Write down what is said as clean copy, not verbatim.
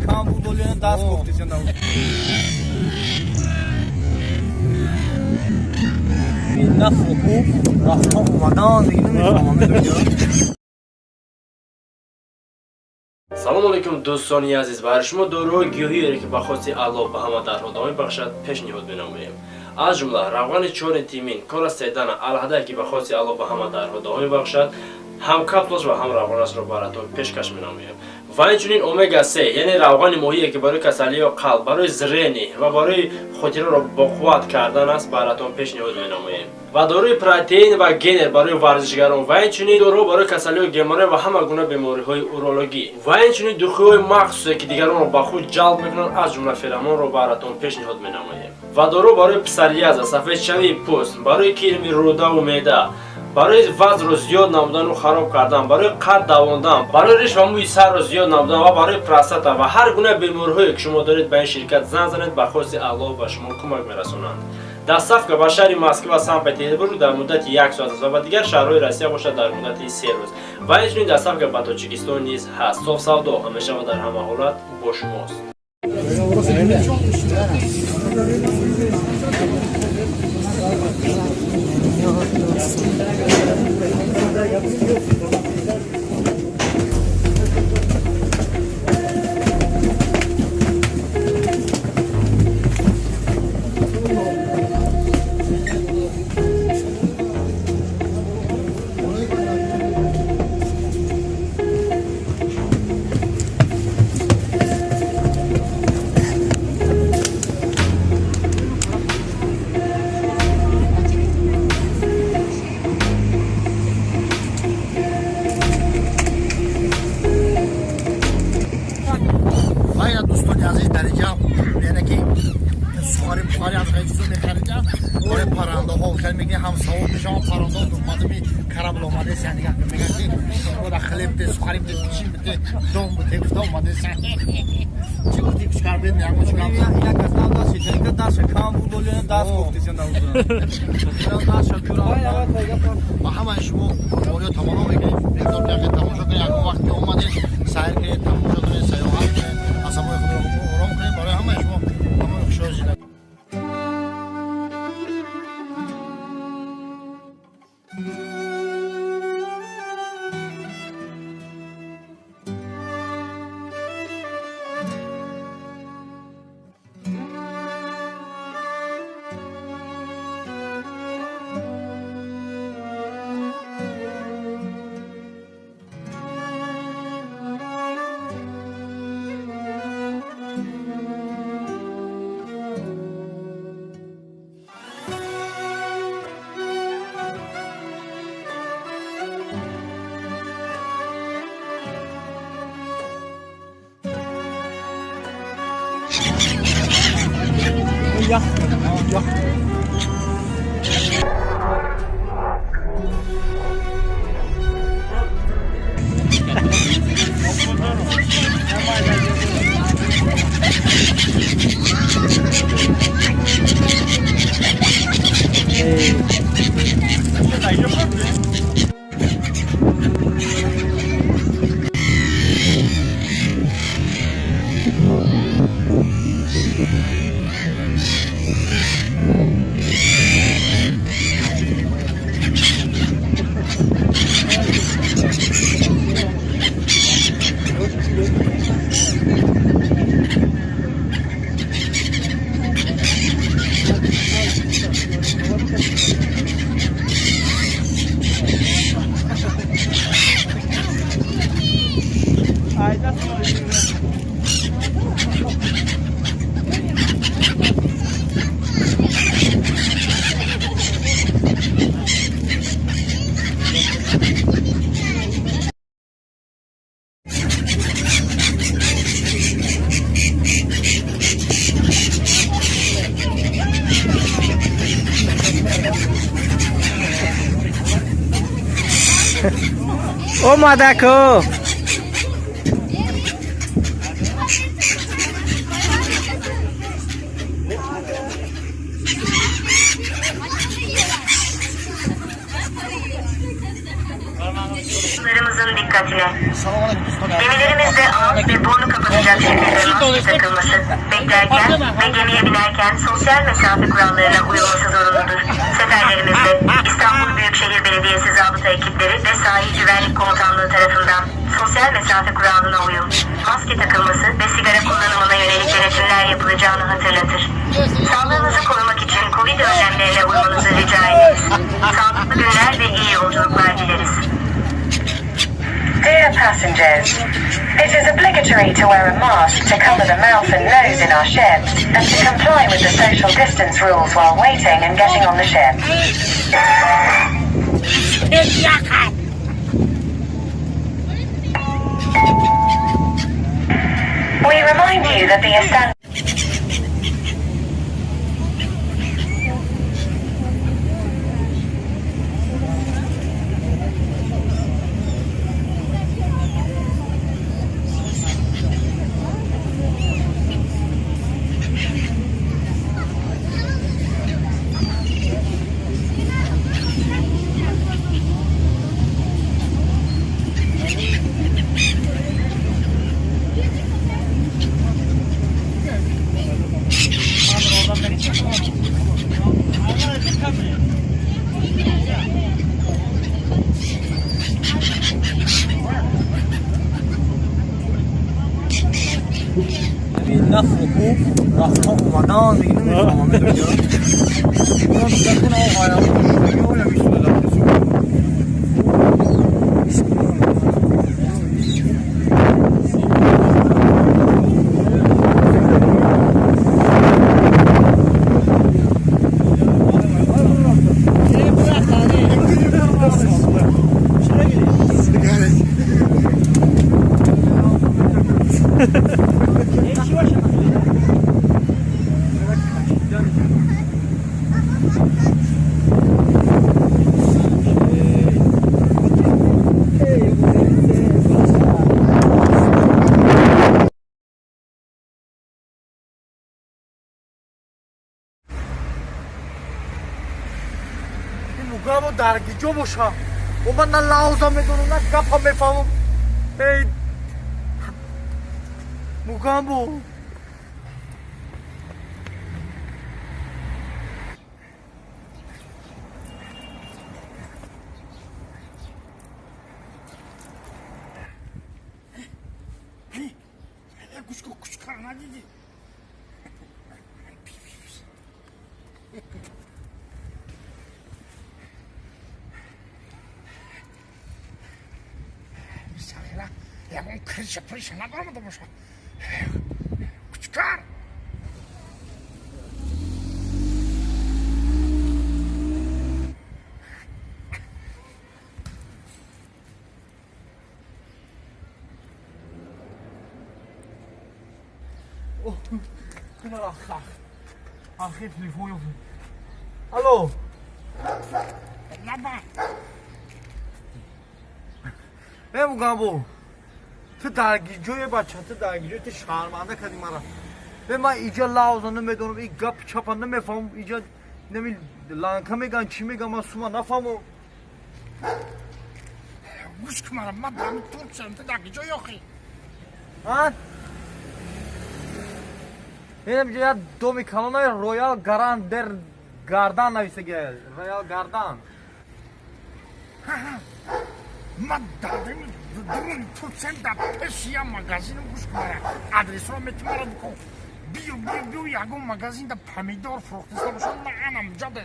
Кам буд, оле даст гуфтисен. Нафоку рафта омадан, диги намефаҳмам. Салому алейкум, дӯстони азиз! Барои шумо доруҳои гиёҳиере, ки ба хости Аллоҳ ба ҳама дардҳо даво мебахшад, пешниҳод менамоем. Аз ҷумла равғани чори тимин, кора седана, алҳадае, ки ба хости Аллоҳ ба ҳама дардҳо даво мебахшад, ҳам капсулаш ва ҳам равғанашро баратон пешкаш менамоем. Ва инчунин омега 3, яъне равғани моҳие, ки барои касалиҳо қалб, барои зрение ва барои хотираро боқувват кардан аст, баратон пешниҳод менамоем. Ва доруи протеин ва генер барои варзишгарон, ва инчунин доруҳо барои касалиҳои геморрой ва ҳама гуна бемориҳои урологӣ, ва инчунин духиҳои махсусе, ки дигаронро ба худ ҷалб мекунанд, аз ҷумла феромонро баратон пешниҳод менамоем. Ва дору барои псориаза, сафедшавии пӯст, барои кирми рӯдаву меъда, барои вазнро зиёд намудану хароб кардан, барои қад давондан, барои риш ва мӯи сарро зиёд намудан ва барои простата ва ҳар гуна бемориҳое, ки шумо доред, ба ин ширкат занг занед, ба хости Аллоҳ ба шумо кӯмак мерасонанд. Доставка ба шаҳри Москва, Санкт Петербург дар муддати як соат аст ва ба дигар шаҳрҳои Россия бошад, дар муддати 3 рӯз. Ва инчунин доставка ба Тоҷикистон низ ҳаст. Соф Савдо ҳамеша ва дар ҳама ҳолат бо шумост. Вая, дӯстони азиз, дар инҷа яъне ки сухари бухари аз хеле чизо мехаридам. Барои паррандаҳо хеле мегӯян, ҳам савоб мешавам, паррандаҳо мадами корабль омадест, яъне мегӯян, ки шумо хлеб те, сухари бите, печенье бите, дом бите, гуфта омадест. Чӣ гуфти, кучкар бед, ягон чӣ гап? Як аз нав даст шитарика, даст кам буд, оле даст гуфтисен. Даст. Ба ҳамаи шумо ориё тамано мекунем, бигзор ки тамошо кунед. Ягон вақт ки омадед, сайр кунед, тамошо кунед, сайёҳат кунед, асабои худро ором кунед. Барои ҳамаи шумо ҳамаи хушҳои зиндагӣ. Ях. Омадаку. Yolcularımızın dikkatine. Салом алейкум, дӯстони азиз. Gemilerimizde ağız ve burnu kapatacak şekilde maske takılması, beklerken ve gemiye binerken sosyal mesafe kurallarına uyulması zorunludur. Seferlerimizde İstanbul Büyükşehir Belediyesi zabıta ekipleri ve Sahil Güvenlik Komutanlığı tarafından sosyal mesafe kuralına uyum, maske takılması ve sigara kullanımına yönelik denetimler yapılacağını hatırlatır. Sağlığınızı korumak için Covid önlemlerine uymanızı rica ederiz. Sağlıklı günler ve iyi yolculuklar dileriz. Dear passengers, it is obligatory to wear a mask to cover the mouth and nose in our ships and to comply with the social distance rules while waiting and getting on the ship. We remind you that the Istanbul На хоку рафта омадан, диги намефаҳмам, медонӣ. Мугамо дар гиҷо боша? О, ман на лавза медонам, на гапа мефаҳмам. Эй, Мугамбо! Гӯш ку, кучкар надидӣ? Сахира ягон крыша пырша надоромада бошад, кучкар. Ахи, телефон ёфт. Алло. Лаба. Э, Мугамбо, ту дар гиҷое, бача? Ту дар гиҷое? Ту шарманда кардӣ мара. Бе, ман иҷа лавза намедонам, и гап чапа намефаҳмам. Иҷа нами ланка меган, чӣ меган, ман сума нафаҳмам. Гӯш ку мара, ман дар Турксиям, ту дар киҷо ёхӣ? А? Инам ҷа як доми калонаи Роял Гаран дер Гардан нависагия. Роял Гардан. Ман дар дуруни Турксиям, дар пеши як магазинам. Гӯш ку мара, адресро мети мара бикун. Биё, биё, биё, ягон магазинда помидор фурӯхтиста бошад, ман анам ҷаде.